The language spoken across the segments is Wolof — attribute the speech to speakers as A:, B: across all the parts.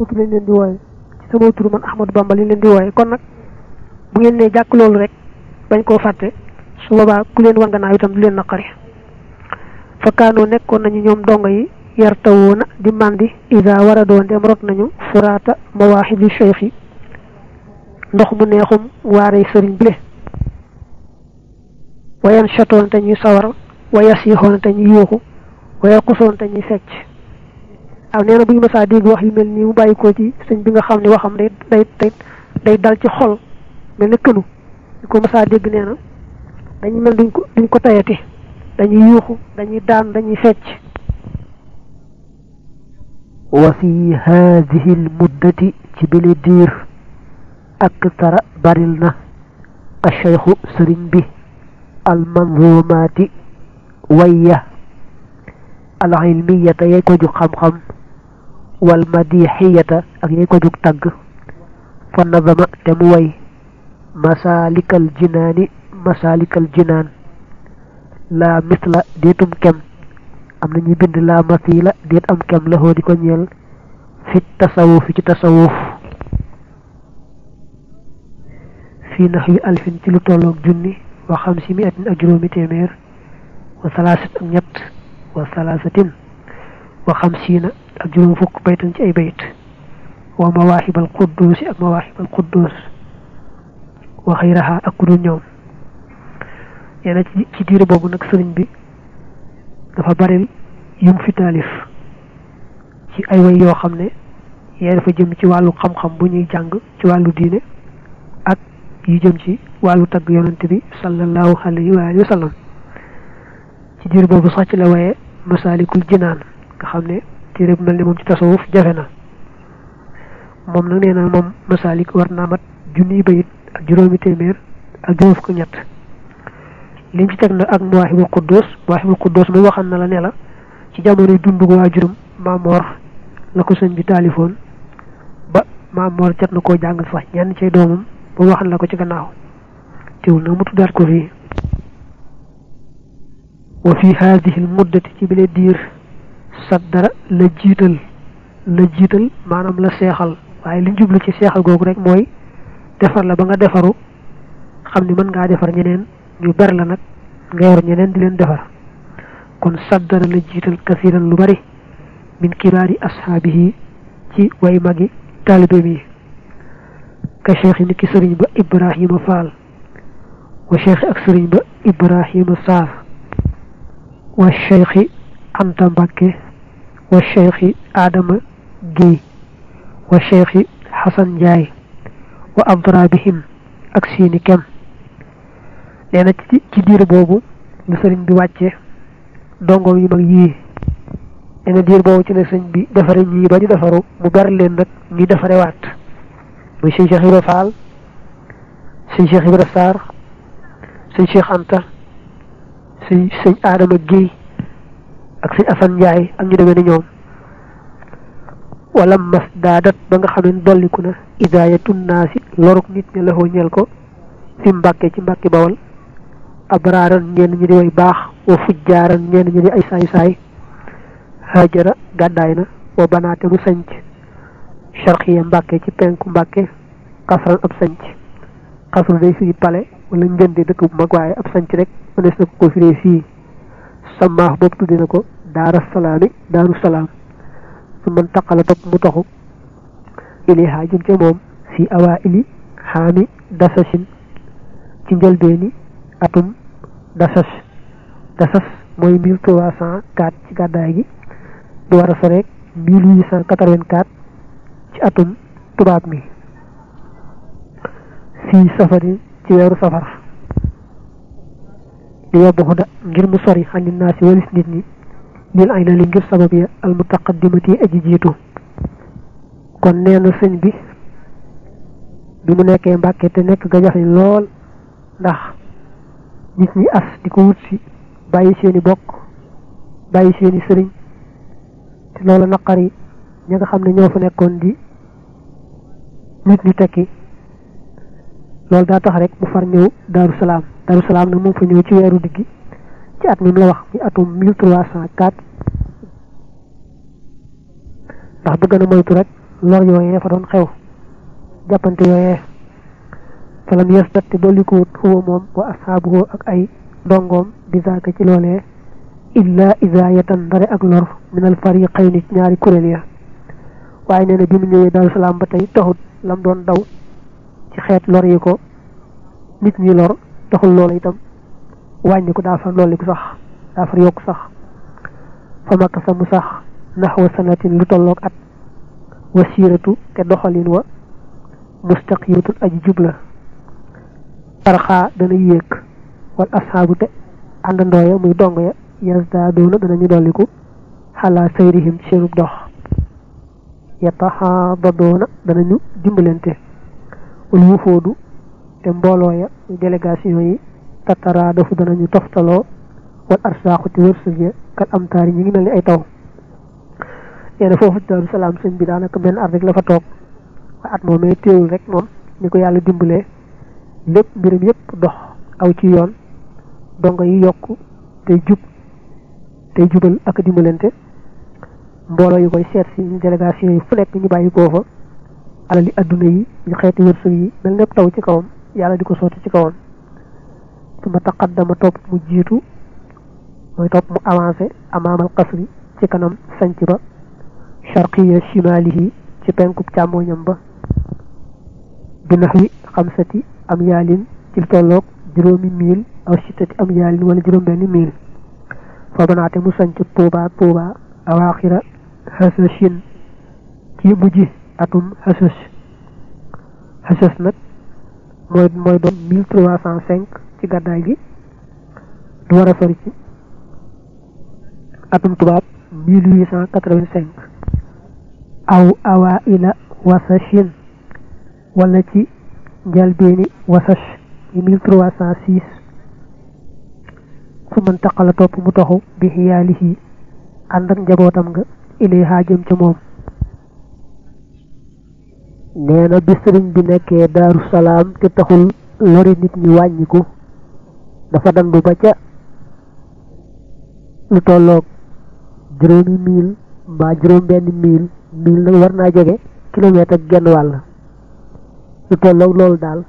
A: tur lañ leen di wooye ci sama tur man Ahmadou Bamba lañ leen di wooye kon nag bu ngeen nee jàkk loolu rek bañ koo fàtte su boobaa ku leen wan gannaaw itam du leen naqari fakkaanoo nekkoon nañu ñoom dongo yi yartawoona di mandi isa wara doon dem rot nañu furaata mawaahibi cheikh yi ndox mu neexum waarey sëriñ bile wayan chatoon te ñuy sawar wayas yi xoon te ñuy yuuxu waya xusoon te ñuy fecc aw nee na bu ñu mësaa dégg wax yu mel nii mu bàyyi ko ci sëñ bi nga xam ne waxam day dal ci xol mel ne kënu ñu ko mësaa dégg nee na dañuy mel duñ ko tayati dañuy yuuxu dañuy daan dañuy fecc wa fi haadihi l muddati ci bile diir ak tara baril na a cheikhu sëriñ bi al manzumaati wayya al ilmiyata yay ko jug xam-xam wal madixiyata ak yay ko jug tagg fa nazama te mu way masalikal jinaan la misla déetum kem am na ñuy bind la masila déet am kem la xoo di ko ñeel fi tasawuf ci tasawuf fii nax yu alfin ci lu tolloog junni wa xamsi mi atin ak juróomi téeméer wa salaasat ak ñett wa salaasatin wa xamsiina ak juróom fukk baytan ci ay bayt wa mawaahibal qudduusi ak mawaahibal qudduus wa xayraha ak ku dul ñoom yeena ci diir boobu nag sëriñ bi dafa bari yum fi taalif ci ay way yoo xam ne yee dafa jëm ci wàllu xam-xam bu ñuy jàng ci wàllu diine ak yu jëm ci wàllu tagg yonante bi sallallahu alayhi wa alihi wa sallam ci diir boobu sax ci la waye masalikul jinaan nga xam ne téere bu mel ni moom ci tasawuf jafe na moom nag nee na moom masalik war naa mat junniy bayit ak juróomi téeméer ak juróom fukk ñett lim ci teg na ak mawaahibul quddus muy waxan na la ne la ci jamono dundu waajuram Maamoor la ko sëñ bi taalifoon ba Maamoor jot na koo jàngal sax ñenn cay doomam ba waxan la ko ci gannaaw teewul nag mu tuddaat ko fii wa fi haadihi l muddati ci bile diir saddara la jiital maanaam la seexal waaye liñ jublu ci seexal googu rek mooy defar la ba nga defaru xam ni mën ngaa defar ñeneen ñu ber la nag nga yor ñeneen di leen defar kon saddara la jiital kasiran lu bari min kibaari ashaabihi ci way magi taalibeem yi ka cheikh ni ki sëriñ ba Ibrahima Fall wa cheikh ak sëriñ ba Ibrahima Sarr wa cheikh Anta Mbakke wa cheikh Adama Guèye wa cheikh Hassan Ndiaye wa adrabihim ak seeni kem nee na ci diir boobu la sëriñ bi wàcce dongo yu mag yii nee na diir boobu ci la sëriñ bi defare ñii ba ñu defaru mu ber leen nag ñuy defare waat muy sëñ Cheikh Ibra Fall sëñ Cheikh Ibra Sarr sëñ Cheikh Anta sëñ Adama Guèye ak sëñ Assane Ndiaye ak ñu demee ni ñoom wala mas daadat ba nga xam ne dolliku na idaayatu naasi loruk nit ñi la ñeel ko fi Mbàkke ci Mbàkke Bawal abraaran ñenn ñi di way baax wa fujjaaran ñenn ñi di ay saay-saay hajara gàddaay na wa banaate mu sanc sharqiya Mbàkke ci penku Mbàkke xasran ab sanc xasru day firi pale wala njëndi dëkk bu mag waaye ab sanc rek mënees na ko firee fii samaax boobu tuddi na ko daaru salaam su man taqala topp mu toxu ilihaa jëm ca moom fi awaa ili xaami dasasin ci njëlbeeni atum dasas mooy 1304 ci gàddaay gi di war a soreek 1884 ci atum tubaab mi fii safari ci weeru safar di yobbu xuda ngir mu sori xani naasi walis nit ñi lil ay na li ngir sabab ya al mutaqaddimati aji jiitu kon nee na sëñ bi mu nekkee Mbàkke te nekk ga jafe lool ndax nit ñi as di ko wut si bàyyi seeni bokk bàyyi seeni sëriñ te loolu naqari ña nga xam ne ñoo fa nekkoon di nit ñu tekki loolu daa tax rek mu far ñëw Daaru Salaam nag moom fa ñëw ci weeru diggi ci at mi mu la wax mi atum 1304 ndax bëgg na moytu rek lor yooyee fa doon xew jàppante yooyee falam yastat te dolikuwut huwa moom wa ashaabuhu ak ay dongoom bi zaaka ci loolee illa isaayatan ndare ak lor minal fariqayni ci ñaari kuréel ya waaye nee na bi mu ñëwee Daaru Salaam ba tey taxut lam doon daw ci xeet lor yi ko nit ñi lor taxul loola itam wàññi ko daa far loolu ko sax daa far yokk sax fa makka sa mu sax naxwa sanatin lu tolloog at wasiiratu te doxalin wa mustaqiyatun aji jubla tarxaa dana yéeg wal ashaabu te àndandooya muy dong ya yazdaaduna danañu dolliku xalaa sayrihim ci seenub dox yataxaadadoona danañu dimbalante wal wufoodu te mbooloo ya muy délégation yi tatara dafu danañu toftaloo wal arsaaxu te wërsëg ya kal amtaari ñi ngi mel ni ay taw neena foofu Daaru Salaam sëñ bi daanaka benn at rek la fa toog waaye at moomee téewul rek moom ni ko yàlla dimbalee lépp mbiram yépp dox aw ci yoon dongo yi yokk tey jub tey jubal ak dimbalante mbooloo yi koy seet si délégation yi fu nekk ñu bàyyi koo fa alali adduna yi ñu xeeti wërsëg yi mel lépp taw ci kawam yàlla di ko sotti ci kawam su ma taqaddama topp mu jiitu mooy topp mu avancé amaamal qasri ci kanam sanc ba sharqiya shimalihi ci penkub càmmooñam ba bi naxwi xamsati am yaalin ci tolloog juróomi mil aw sittati am yaalin wala juróom benn mil fa banaate mu sanc tuuba awaaxira xasashin ci mujj atum xasas nag mooy doon 1305 ci gàddaay gi du war a sori ci atum tubaab 1885 aw awaila wasashin wala ci njalbeeni wasash yi 1306 su man taqala topp mu toxu bi xiyaalihi ànd ak njabootam nga ilayha jëm ca moom nee na bi sëriñ bi nekkee Daaru Salaam te taxul lori nit ñi wàññiku dafa dandu ba ca lu tolloog juróomi mil mbaa juróom benn mil nag war naa jege kilomètre ak genn wàll lu tolloog loolu daal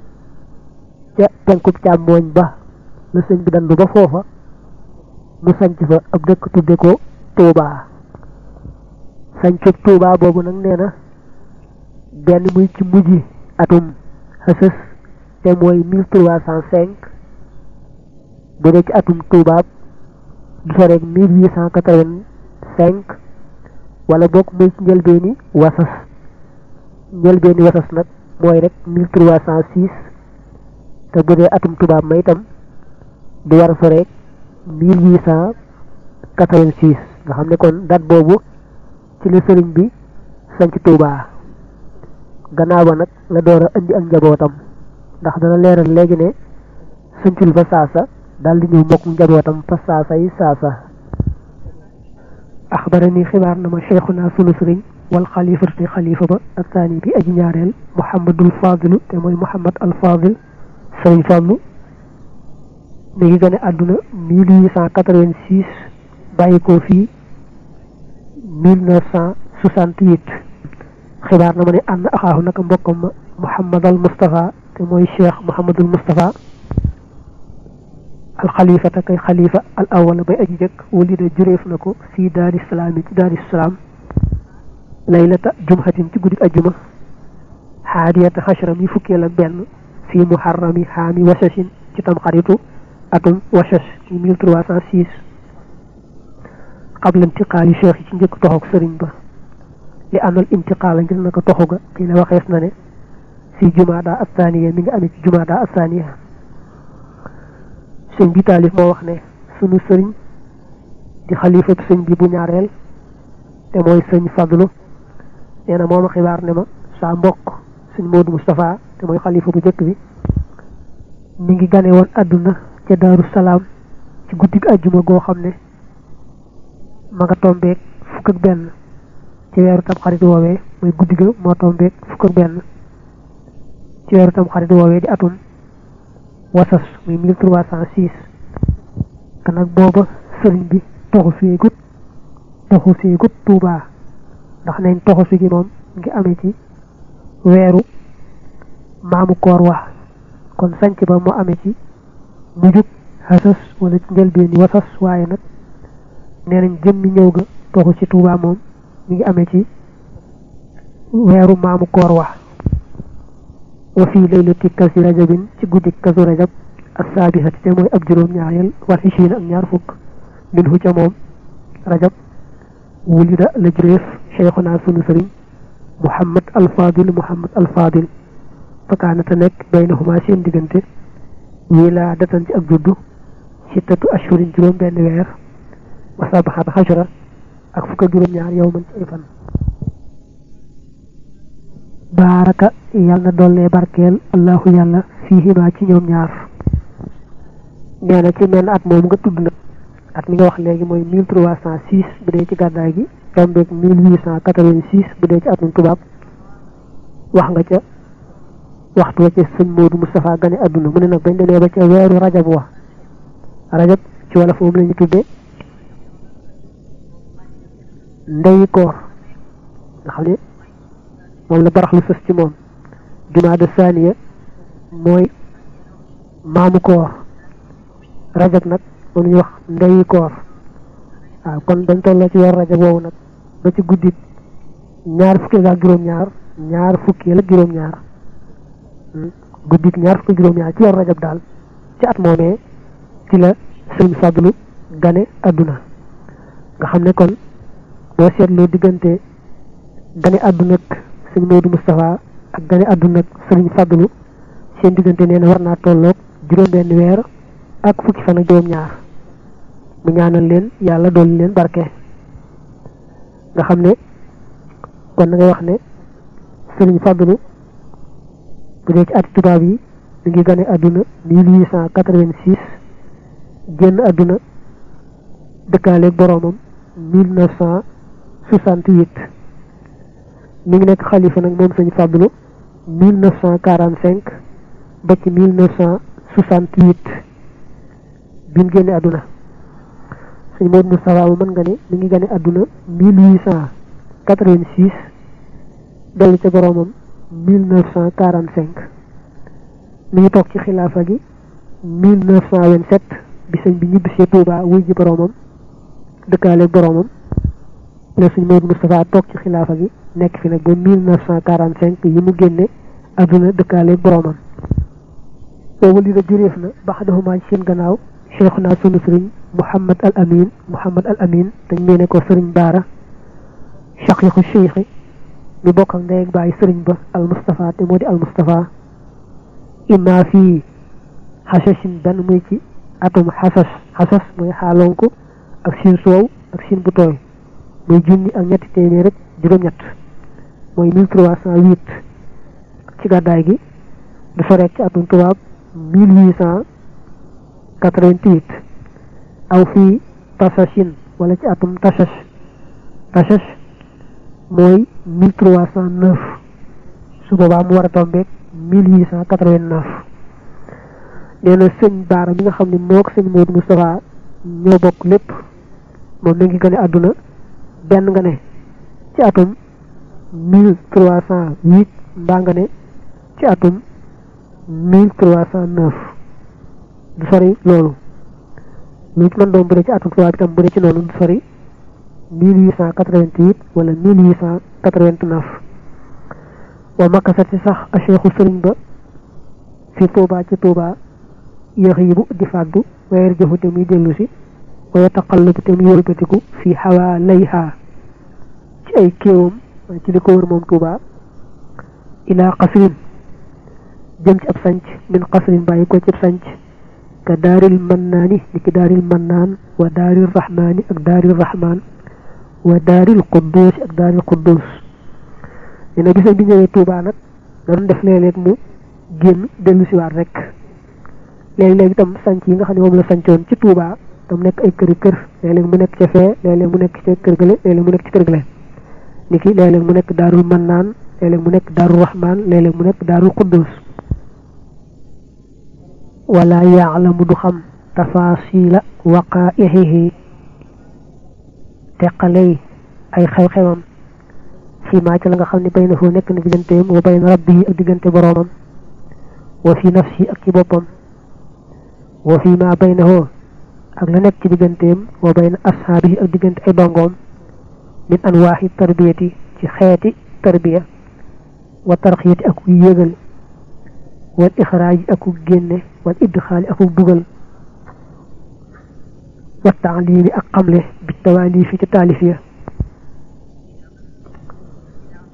A: ca penkub càmmooñ ba la sëñ bi dandu ba foofa mu sanc fa ab dëkk tudde ko Touba sancub Touba boobu nag nee na benn muy ci mujj atum xasas te mooy 1305 bu dee ci atum tubaab du soreeg 1885 wala boog muy ci njëlbeeni wasas nag mooy rek 1306 te bu dee atum tubaab ma itam du war a soreeg 1886 nga xam ne kon date boobu ci la sëriñ bi sanc Touba gannaaw ba nag la door a indi ak njabootam ndax dana leeral léegi ne sancul fa saasa daal di ñëw mokk njabootam fa saasa yi saasa axbarani xibaar na ma cheikhuna sunu sëriñ wal xalifatu xalifa ba ak saani bi aji ñaareel Muhammadul Fadilu te mooy Muhammad al Fadil sëriñ Fallu mi ngi gane àdduna 1886 bàyyi ko fii 1968 xibaar na ma ne ànd axaahu naka mbokkam ma Muhammad al Mustafa te mooy cheikh Muhammadul Mustafa al xalifata kay xalifa al awwala bay aji jëkk walida jureef na ko fii daari salaam yi ci daari salaam laylata jumhatin ci guddi ajjuma xaadiyata xashram yi fukkeel ak benn fii muharrami xaami wasashin ci tam xaritu atum wasas ci 1306 qabla intiqaali cheikh yi ci njëkk toxoog sëriñ ba li amal intiqaala ngir naka toxu ga ci la waxees na ne fi jumaada athaniya mi ngi amee ci jumaada athaniya sëñ bi taalif moo wax ne sunu sëriñ di xalifatu sëñ bi bu ñaareel te mooy sëñ Fadlu nee na mooma xibaar ne ma saa mbokk sëñ Moodu Moustapha te mooy xalifa bu jëkk bi mi ngi gane woon àdduna ca Daaru Salaam ci guddig àjjuma goo xam ne ma nga tombeek fukk ak benn ci weeru tam xarit woowee mooy guddi ga moo tombeek fukk ak benn ci weeru tam xarit woowee di atum wasas muy 1306 te nag booba sëriñ bi toxu fii gut Tuubaa ndax nañ toxu fi gi moom ngi amee ci weeru maamu koor wax kon sanc ba moo amee ci mujjug xasas wala ci njëlbeen wasas waaye nag nee nañ jëmmi ñëw ga toxu ci Tuubaa moom mi ngi amee ci weeru maamu koor wax wa fii laylati kasi rajabin ci guddi kasu rajab as-saabihati te mooy ab juróom ñaareel wal xishiin ak ñaar fukk min hu ca moom rajab wulida la jureef cheikhuna sunu sëriñ muhammad al fadil fakaanata nekk baynahuma seen diggante wila datan ci ak juddu sittatu ashhurin juróom benn weer wa sabaxat xashara ak fukk ak juróom ñaar yow man ci ay fan baaraka yàlla na dollee barkeel allahu yàlla fiihima ci ñoom ñaar nee na ci menn at moom nga tudd nag at mi nga wax léegi mooy 1306 bu dee ci gàddaay gi tombeeg 1886 bu dee ci atum tubaab wax nga ca waxtu wa ca sëñ Moodu Moustapha gane adduna mu ne nag bañ demee ba ca weeru rajab wa rajab ci wala foofu la ñu tuddee ndeyi koor nga xam ne moom la barax lu sës ci moom jumaada saaniya mooy maamu koor rajab nag moom ñu wax ndeyi koor waaw kon dañ tolloo ci weeru rajab woowu nag ba ci guddi ñaar fukki ak juróom-ñaar fukki ak juróom-ñaar guddi ñaar fukki juróom-ñaar ci weeru rajab daal ci at moomee ci la sëñ Fadlu gane adduna nga xam ne kon boo seetloo diggante gane adduna ak sëñ Moodu Moustapha ak gane adduna ak sëriñ Fadlu seen diggante nee na war naa tolloog juróom-benn weer ak fukki fan ak juróom-ñaar mu ñaanal leen yàlla dolli leen barke nga xam ne kon na ngay wax ne sëriñ Fadlu bu dee ci ati tubaab yi mi ngi gane adduna 1886 génn adduna dëkkaaleeg boroomam 1968 mi ngi nekk xalifa nag moom sëñ Fadlu 1945 ba ci 1968 bi mu génne adduna sëñ Moodu Moustapha mën nga ne mi ngi gane adduna 1886 dellu ca boroomam 1945 mi ngi toog ci xilaafa gi 1927 bi sëñ bi ñibbisee Tuubaa wuy ji boroomam dëkkaaleeg boroomam la sëñ Moodu Moustapha toog ci xilaafa gi nekk fi nag ba 1945 yi mu génne adduna dëkkaaleeg boroomam boobu li da juréef na baxdahumaa ci seen gannaaw cheikhuna sunu sëriñ Muhammad al Amin dañ meene ko sëriñ Baara shaqiqu cheikhi mi bokk ak ndey ak baay sëriñ ba al Mustafa te moo di al Mustafa imma fii xasashin benn muy ci atum xasas mooy xaalonku ak siin soow ak siin bu tooy muy junni ak ñetti téeméer rek juróom-ñett mooy 1308 ci gàddaay gi du fa rek ci atum tubaab 1888 aw fii tasashin wala ci atum tasas mooy 1309 su boobaa mu war a tombeeg 1889 nee na sëñ Baara mi nga xam ne moo ko sëñ Moodu Moustapha ñoo bokk lépp moom mi ngi gën a àdduna benn nga ne ci atum 1308 mbaa nga ne ci atum 1309 du sori loolu lu ci mën doon bu dee ci atum tubaab itam bu dee ci noonu du sori 1888 wala 1889 wa makasati sax a cheikhu sëriñ ba fi Tuubaa ci Tuubaa yéex yi bu di fàddu weer jëfu te muy dellu si waya taqallabu te muy wëlbatiku fi xawaa layha ci ay kéewam ci li ko wër moom Tuubaa ilaa qasrin jëm ci ab sanc min qasrin bàyyi ko ci ab sanc ka daaril mannaani li ki daaril mannaan wa daaril rahmaani ak daaril rahmaan wa daaril quddus ak daaril quddus dina gis bi ñëwee Tuubaa nag dañu def léeg-léeg mu génn dellu si waat rek léeg-léeg itam sanc yi nga xam ne moom la sancoon ci Tuubaa tam nekk ay kër léeg-léeg mu nekk ca fee léeg-léeg mu nekk ca kër gële léeg-léeg mu nekk ci kër gële niki léeg-léeg mu nekk daarul mannaan léeg-léeg mu nekk daarul rahmaan léeg-léeg mu nekk daarul quddus wala yaalamu du xam tafaasila waqaa'ihi teqaley ay xew-xewam fi ma ci la nga xamni baynahu nek na digganteem wa bayna rabbihi ak diggante boromam wa fi nafsi ak ci bopam wa fi ma baynahu ak la nek ci digganteem wa bayna ashabihi ak diggante ay dongom min anwahi tarbiyati ci xeeti tarbiya wa tarxiyati ak yéegal wal ixraaj ak génne wal idxaali ak dugal wa taalimi ak xamle bi tawalifi ci taalifiya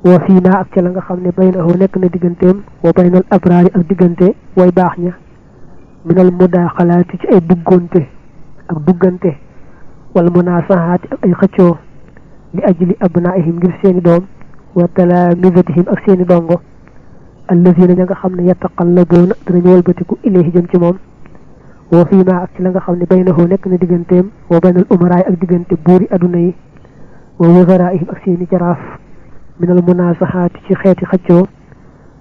A: wa fii ma ak ca la nga xam ne baynahu nekk na digganteem wa baynal abraari ak diggante way baax ña minal mudaaxalaati ci ay duggante wala munaasahaati ak ay xëccoo li ajli abnaihim ngir seeni doom wa talaamidatihim ak seeni dongo allazina ña nga xam ne yataqallabuuna danañu walbatiku ilayhi jëm ci moom wa fii ma ak ci la nga xam ne baynahu nekk na digganteem wa baynal umaraay ak diggante buuri aduna yi wa wazaraihim ak seeni jaraaf minal munaasahaati ci xeeti xëccoo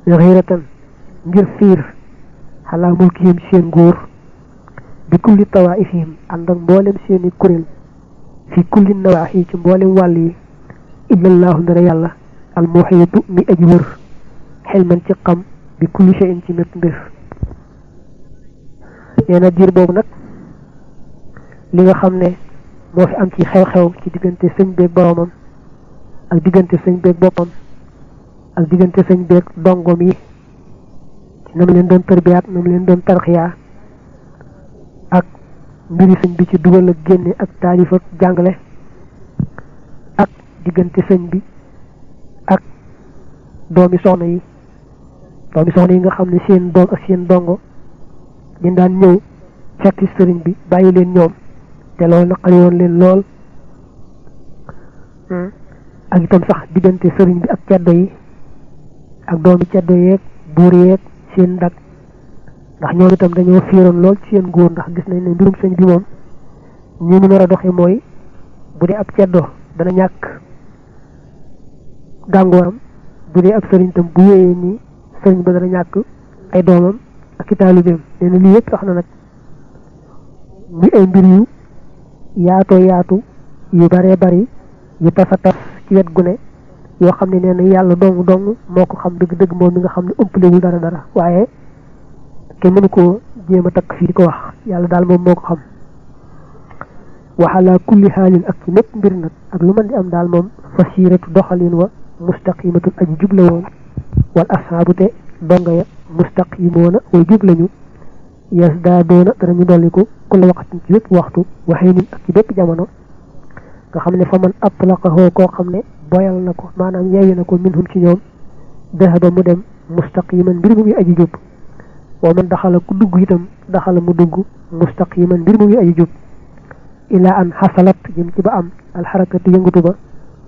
A: ghiratan ngir fiir xalaa mulkihim seen nguur bi kulli tawaifihim ànd ak mboolem seeni kuréel fi kulli nawaaxi ci mboolem wàll yi illallahu ndara yàlla al muhiitu mi aji wër xelman ci xam bi kulli shay'in ci mépp mbir neena diir boobu nag li nga xam ne moo fi am ci xew-xew ci diggante sëñ beeg boromam ak diggante sëñ beeg boppam ak diggante sëñ beeg dongom yi ci nam leen doon tërbiyaat nam leen doon tarxiyaa ak mbiri sëñ bi ci dugal ak génne ak taalif ak jàngale ak diggante sëñ bi ak doomi soxna yi nga xam ne seen doom ak seen dongo dañ daan ñëw fekk sëriñ bi bàyyi leen ñoom te loolu naqari woon leen lool ak itam sax diggante sëriñ bi ak ceddo yi ak doomi ceddo yeeg buur yeeg seen ndag ndax ñoom itam dañoo fiiroon lool ci seen góor ndax gis nañ ne mbirum sëñ bi moom ñi mu nar a doxee mooy bu dee ab ceddo dana ñàkk gàngooram bu dee ab sëriñ tam bu wéyee nii sëriñ ba dana ñàkk ay doomam ak i taalibeem nee na lii yëpp tax na nag muy ay mbir yu yaatu yu baree bari yu tas ci wet gu ne yoo xam ne nee na yàlla dong moo ko xam dëgg-dëgg moom mi nga xam ne ëmpalewul dara waaye kenn mënu koo jéem a takk fii di ko wax yàlla daal moom moo ko xam waxala kulli xaalin ak ci mépp mbir nag ak lu mën di am daal moom fasiratu doxalin wa mustaqimatun aji jubla woon wal ashaabu te donga ya mustaqimoona way jublañu yasdaadoona danañu dolliku kulla waqtin ci bépp waxtu waxee nin ak ci bépp jamono nga xam ne fa man atlaqahu koo xam ne boyal na ko maanaam yeewi na ko minhum ci ñoom dahaba mu dem mustaqiman mbir mu ngi aji jub wa man daxala ku dugg itam daxala mu dugg mustaqiman mbir mu ngi aji jub ila an xasalat jëm ci ba am alxarakati yëngatu ba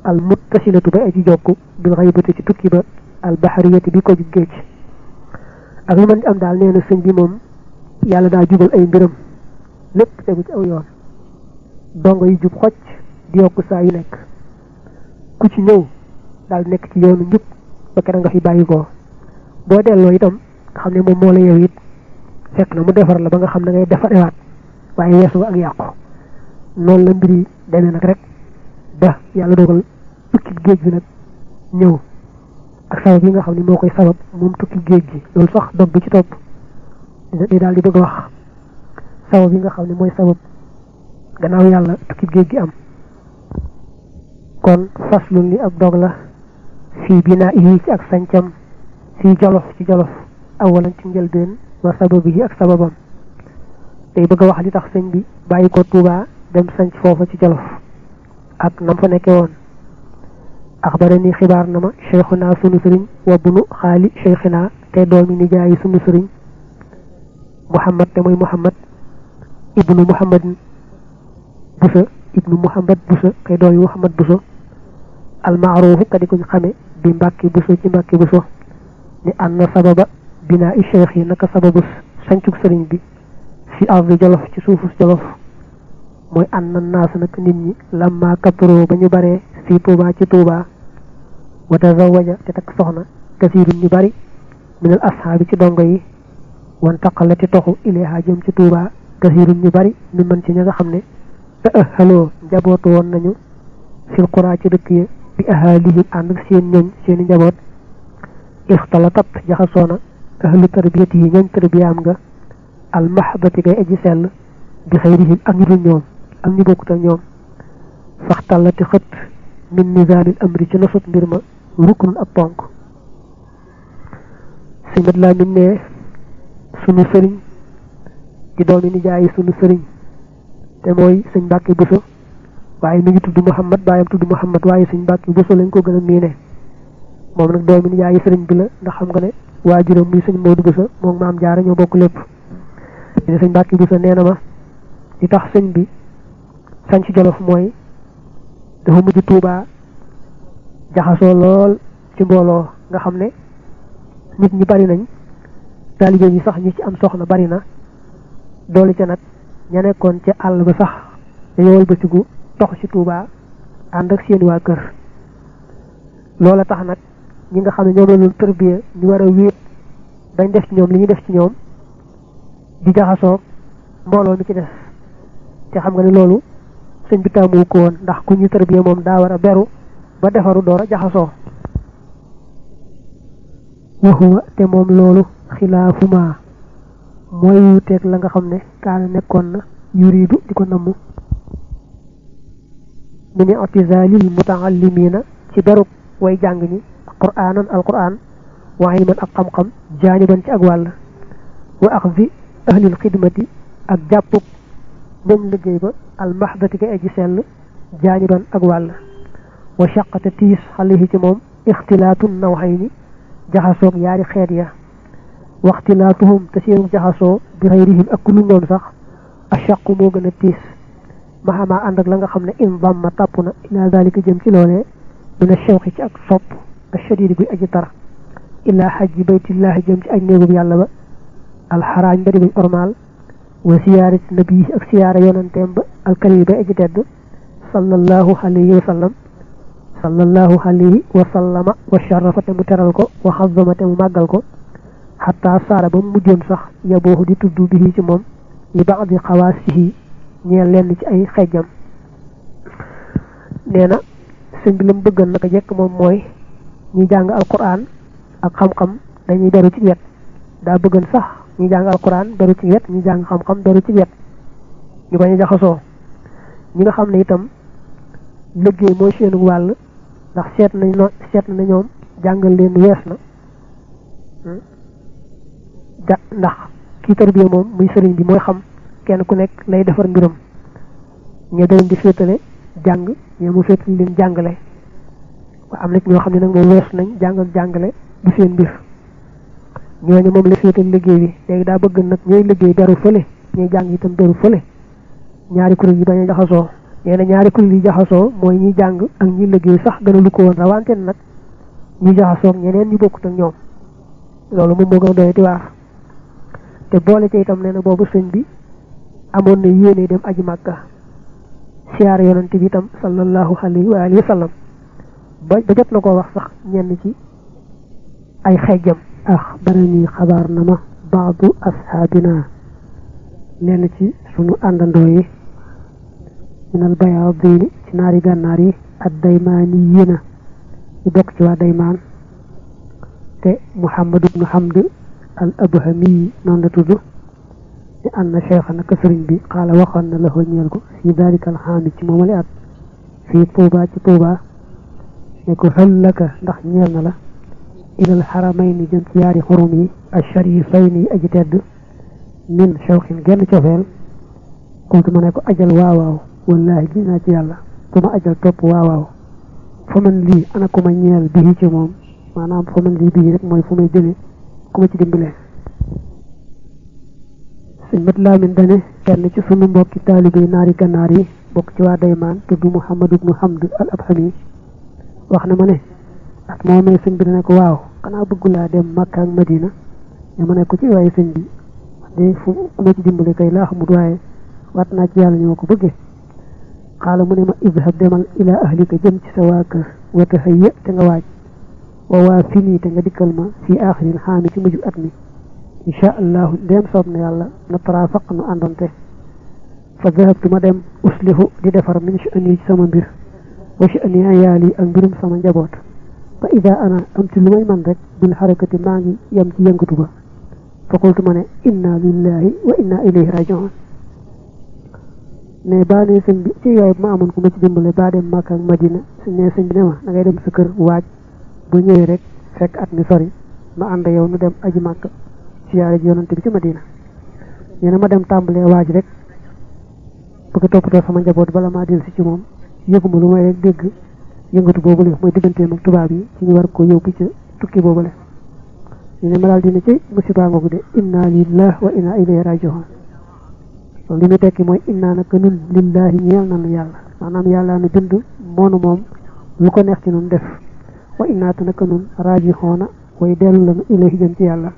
A: al muttasilatu ba aji jokku bil xaybati ci tukki ba al bahariyati bi ko ju géej ak lu mën di am daal nee na sëñ bi moom yàlla daa jubal ay mbiram lépp tegu ci aw yoon dongo yi jub xocc di yokk saa yu nekk ku ci ñëw daal nekk ci yoonu njub ba kera nga fi bàyyi ko boo delloo itam nga xam ne moom moo la yow it fekk na mu defar la ba nga xam ne ngay defarewaat waaye weesu ak yàqu noonu la mbir yi demee nag rek ba yàlla dogal tukki géej bi nag ñëw ak sabab yi nga xam ne moo koy sabab moom tukki géej gi loolu sax dog bi ci topp di daal di bëgg a wax sabab yi nga xam ne mooy sabab gannaaw yàlla tukki géej gi am kon faslun li ab dog la fii binaa yi ci ak sancam fii jolof ci jolof awalan ci njëlbeen wa sababi yi ak sababam day bëgg a wax li tax sëñ bi bàyyi ko Tuubaa dem sanc foofa ci jolof ak nam fa nekke woon axbarani xibaar na ma cheikhuna sunu sëriñ wa bunu xaali cheikhina te doomi nijaayi sunu sëriñ muhammad te mooy muhammad ibnu muhammadin busa ibnu muhammad busa kay doomi muhammad buso almaaruufu ka di ko xame bi mbàkki buso ci mbàkki buso ni anna sababa binaa i cheikh yi naka sababu sancuk sëriñ bi fi ardi jolof ci suufus jolof mooy anna naas nag nit ñi lamma katuroo ba ñu baree fii Tuubaa ci Tuubaa wa tazawaja te takk soxna kasiirun ñu bari minal ashaabi ci dongo yi wan taqala te toxu ilayha jëm ci Tuubaa kasiirun ñu bari mi mën ci ña nga xam ne te ëxaloo njabootu woon nañu fil quraa ci dëkk yi bi ahalihim ànd ak seen ñoñ seen njaboot ixtalatat jaxasoona ahlu tarbiyati yi ñoñ tarbiyaam nga al mahdati kay aji sell bi xayrihim ak ñu dul ñoom ak ñu bokkut ak ñoom faxtalati xët min nizaamil amri ci nosut mbir ma ruknun ab ponk si mat laa min ne sunu sëriñ di doomi nijaay sunu sëriñ te mooy sëñ Mbàkke Buso waaye mi ngi tudd Muhammad baayam tudd Muhammad waaye sëñ Mbàkke Buso lañ ko gën a miine moom nag doomi nijaay sëriñ bi la ndax xam nga ne waajuram muy sëñ Moodu Buso moom maam Jaara ñoo bokk lépp ne sëñ Mbàkke Buso nee na ma li tax sëñ bi sañ ci Jolof mooy dafa mujj Tuubaa jaxasoo lool ci mbooloo nga xam ne nit ñi bari nañ taalibe yi sax ñi ci am soxna bari na doole ca nag ña nekkoon ca àll ba sax dañoo wëlbatiku tox ci Tuubaa ànd ak seen waa kër loola tax nag ñi nga xam ne ñoom la doon tërbiya ñu war a wéet bañ def ci ñoom li ñu def ci ñoom di jaxasoo mbooloo mi ci des te xam nga ne loolu sëñ bi taamu ko woon ndax ku ñu tërbiya moom daa war a beru ba defaru door a jaxasoo waxuwa te moom loolu xilaafuma mooy wuuteeg la nga xam ne kaana nekkoon na yuridu di ko namm min i'tizaalil muta'allimiina ci berub way jàng ñi qur'aanan alqur'aan wa ilman ak xam-xam jaaniban ci ak wàll wa axzi ahlil xidmati ak jàppug ñoom liggéey ba almahdati kay aji sell jaaniban ak wàll wa shaqata tiis xalihi ci moom ixtilaatu nawxayni jaxasoog yaari xeet ya waxtilaatuhum te seenu jaxasoo bi xayrihim ak ku lu ñoom sax ashaqu moo gën a tiis maxamaa ànd ak la nga xam ne in damma tàpp na ila dalika jëm ci loolee min ashawqi ci ak sopp ashadidi guy aji tar ila xajji baytillahi jëm ci aj néegub yàlla ba alxaraaj ba di buñ ormaal wa siyaarati nabii ak siyaara yonanteem ba alkarim bay aji tedd sallallahu alayhi wa sallam sallallahu alayhi wa sallama wa sharafa te mu teral ko wa xazama te mu màggal ko xataa saara ba mu mujjoon sax yabooxu di tudd bi ci moom li baadi xawaasihi ñeel lenn ci ay xejjam nee na sëñ bi la mu bëggan naka jekk moom mooy ñi jàng alquran ak xam-xam dañuy beru ci wet daa bëggan sax ñi jàng alquran beru ci wet ñi jàng xam-xam beru ci wet ñu bañ a jaxasoo ñi nga xam ne itam liggéey mooy seenu wàll ndax seet na ñoom jàngal leen wees na ndax kii tarbiya moom muy sëriñ bi mooy xam kenn ku nekk lay defar mbiram ñe daleen di féetale jàng ñe mu féetale leen jàngale waa am na ñoo xam ne nag moom wees nañ jàngal jàngale du seen mbir ñooñu moom la féetale liggéey bi léegi daa bëgg nag ñooy liggéey beru fële ñuy jàng itam beru fële ñaari kuréel yi bañ a jaxasoo nee na ñaari kuréel yi jaxasoo mooy ñi jàng ak ñi liggéey sax gën a lu ko woon rawante nag ñi jaxasoo ñeneen ñu bokkut ak ñoom loolu moom moo gën a doyati waar te boole ci itam nee na boobu sëñ bi amoon na yéene dem aji màkka siyaare yonante bi itam sallallahu alayhi wa alihi wa sallam ba jot na koo wax sax ñenn ci ay xejjam axbarani xabaar na ma baadu ashaabina lenn ci sunu àndandoo yi minal bayaadini ci naari gànnaar yi ak daymaani yéena ñu bokk ci waa daymaan te Muhammad ibnu Hamd al abhami noonu la tudd ni ànd na cheikh naka sëriñ bi xaala waxoon na la ñeel ko fi dalika alxaami ci moomale at fii Tuuba ci Tuuba ne ko xëllaka ndax ñeel na la ilal xaramayni jëm ci yaari xurum yi asharifayni aji tedd min shawqin genn cofeel kultu ma ne ko ajal waawaaw wallahi gis naa ci yàlla su ma ajal topp waawaaw fa man lii ana ku ma ñeel bii ci moom maanaam fa man lii bii rek mooy fu may jëlee ku ma ci dimbalee sëñ mat laamin dane kenn ci sunu mbokki taalibe naari gànnaar yi bokk ci waa daymaan tudd Muhammad ibnu Hamd al abhami wax na ma ne ak moomee sëñ bi dane ko waaw xanaa bëgg laa dem Makka ak Madina ne ma ne ko ci waaye sëñ bi de fu ma ci dimbale kay laa xamut waaye waat naa ci yàlla ñoo ko bëggee xaala mu ne ma idhab demal ila ahlika jëm ci sa waa kër wa tahayya te nga waaj wa waa fini te nga dikkal ma fii aaxiril xaami ci mujj at mi insha allahu ndéem soob na yàlla na tarafaq nu àndonte fa dahabtu ma dem uslihu di defar min sha'ni ci sama mbir wa sha'ni ayaali ak mbirum sama njaboot fa ida ana am ci lu may man rek bil xarakati maa ngi yem ci yëngatu ba fa qultu ma ne inna lillahi wa inna ilayhi rajiun ne baa ne sëñ bi ci yooyu ma amoon ku ma ci dimbale baa dem Makka ak Madina su ne sëñ bi ne ma da ngay dem sa kër waaj bu ñëwee rek fekk at mi sori ma ànd yow nu dem aji Makka siyaare ji yonante bi ci Madina nee na ma dem tàmbalee waaj rek bëgg toppatoo sama njaboot bala maa del si ci moom yëguma lu may rek dégg yëngatu boobule mooy digganteem ak tubaab yi ci ñu war ko yóbbu ca tukki boobule ñu ne ma daal dina ci musiba ngoogu de inna lillahi wa inna ilayhi rajiun loolu li muy tekki mooy inna naka nun lillahi ñeel nanu yàlla maanaam yàlla nu bind moonu moom lu ko neex ci nun def wa inna te naka nun rajihoona way dellu lanu ilayhi jëm ci yàlla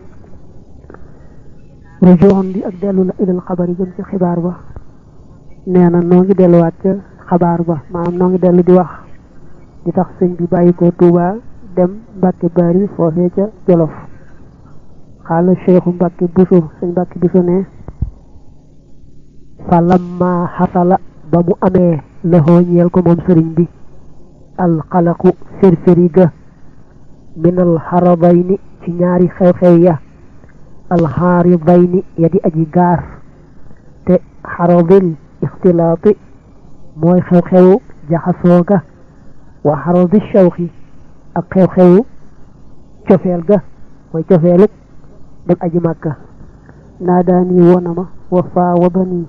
A: rajihoon bi ak dellu la ilal xabar yi jëm ci xibaar ba nee na noo ngi delluwaat ca xabaar ba maanaam noo ngi dellu di wax di tax sëñ bi bàyyi ko Touba dem Mbàkke Bari foofee ca Jolof xaala Cheikhu Mbàkke Buso sëñ Mbàkke Buso ne fa lamma xasala ba mu amee laxoo ñeel ko moom sëriñ bi alxalaqu firfiri ga minal xarabayni ci ñaari xew-xew ya alxaaribayni ya di aji gaar te xarabil ixtilaati mooy xew-xewu jaxasoo ga wa xarabi shawxi ak xew-xewu cofeel ga mooy cofeelu dem aji Màkka naa daani wona ma wa faawadani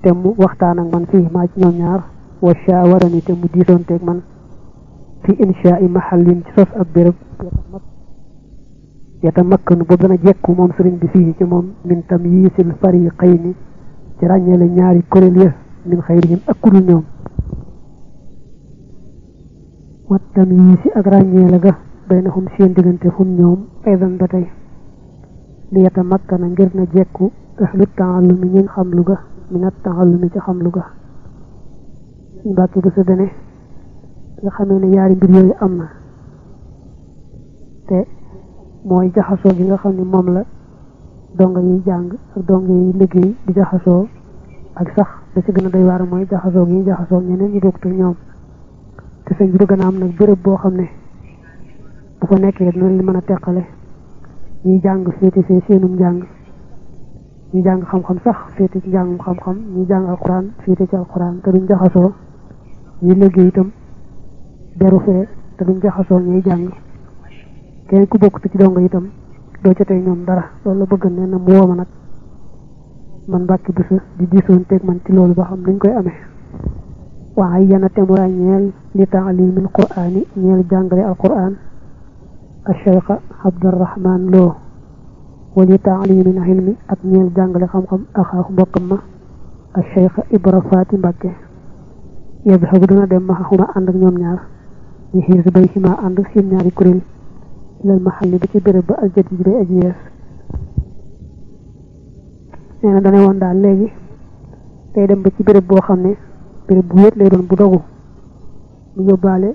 A: te mu waxtaan ak man fii maa ci ñoom ñaar wa shaawarani te mu diisoonteeg man fi inshaa'i mahallin ci sos ab béréb yatamakkanu boobu dana jekku moom sëriñ bi fii ci moom min tamyiisil fariqayni ci ràññeele ñaari kuréel ya min xayrihim ak kudul ñoom wa tamyiisi ak ràññeele ga baynahum seen diggante hum ñoom aydan ba tey li yatamakkana ngir na jekku ahlu taallumi ñi xam lu ga minat taallumi ci xam lu ga suñ Mbàkke bu sa dene nga xamee ne yaari mbir yooyu am na te mooy jaxasoo gi nga xam ne moom la donga yiy jàng ak donga yiy liggéey di jaxasoo ak sax da ci gën a doy waar mooy jaxasoo gi jaxasoo ñeneen ñi bokk te ñoom te sëñ bi bëgg na am nag béréb boo xam ne bu ko nekkee noonu li mën a teqale ñuy jàng féete fee seenum njàng ñuy jàng xam-xam sax féete ci njàngum xam-xam ñuy jàng alxuraan féete ci alxuraan te duñ jaxasoo ñuy liggéey itam beru fee te duñ jaxasoo ñuy jàng kenn ku bokk ci donga itam doo jotee ñoom dara loolu la bëgg nee na mu wooma nag man Mbàkke Buso di diisoon teg man ci loolu ba xam dañ koy amee waaye yana temura ñeel li taalimil qur'aani ñeel jàngale alquran الشيخ عبد الرحمن لو ولتعليم العلم ak ñeel jàngale xam-xam axaahu mbokkam ma الشيخ Ibra Faati Mbàkke yadhabu dana dem maxuma ànd ak ñoom ñaar ñu xiir si bay xima ànd seen ñaari kuréel ilal maxalli bi ci béréb ba aljadid bay aji yees nee na dane woon daal léegi day dem ba ci béréb boo xam ne béréb bu wéet lay doon bu dogu mu yóbbaale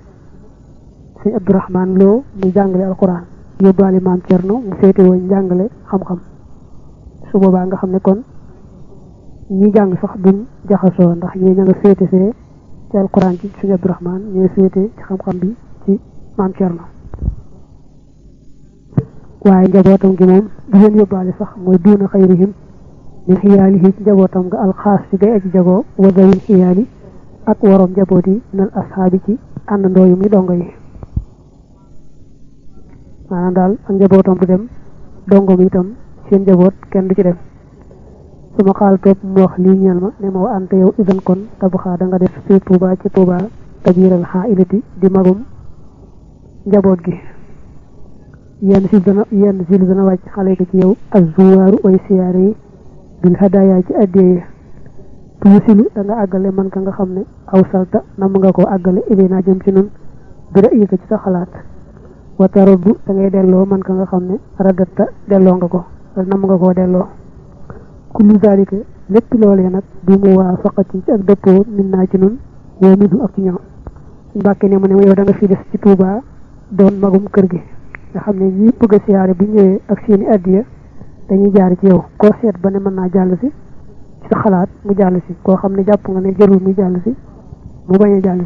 A: sëñ Abdourahman Lo mu jàngale alquran yóbbaale maam Cerno mu féete woon jàngale xam-xam su boobaa nga xam ne kon ñi jàng sax duñ jaxasoo ndax ñi ña nga féete fee ci alquran ci sëñ Abdourahman ñooy féete ci xam-xam bi ci maam Cerno waaye njabootam gi moom du leen yóbbaale sax mooy duuna xayrihim min xiyaalihi ci njabootam nga alxaas ci gay aji jagoo wa zawil xiyaali ak waroom njaboot yi minal ashaabi ci àndandoo yu muy dongo yi maanaam daal ak njabootam du dem dongo mi itam seen njaboot kenn du ci dem su ma xaal topp mu wax lii ñeel ma ne ma wa ante yow idan kon tabaxaa da nga def fii Tuuba ci Tuuba kabiral xaailati di magum njaboot gi yenn si dana wàcc xale ko ci yow ak zuwaaru way siyaare yi bil hadaaya ci addee tuusilu da nga àggale man ka nga xam ne aw salta nam nga ko àggale ilinaa jëm ci nun bi ra'yi ko ci sa xalaat wa taraddu da ngay delloo man ka nga xam ne radatta delloo nga ko wala nam nga koo delloo kullu zalika lépp loolee nag du mu waa faqati ci ak dëppoo min naa ci nun woo midu ak ci ñoom Mbàkke ne mu ne yow da nga fi des ci Tuuba doon magum kër gi nga xam ne ñi bëgg a siyaare bu ñëwee ak seeni addiya dañuy jaar ci yow koo seet ba ne mën naa jàll si ci sa xalaat mu jàll si koo xam ne jàpp nga ne jarul muy jàll si mu bañ a jàll si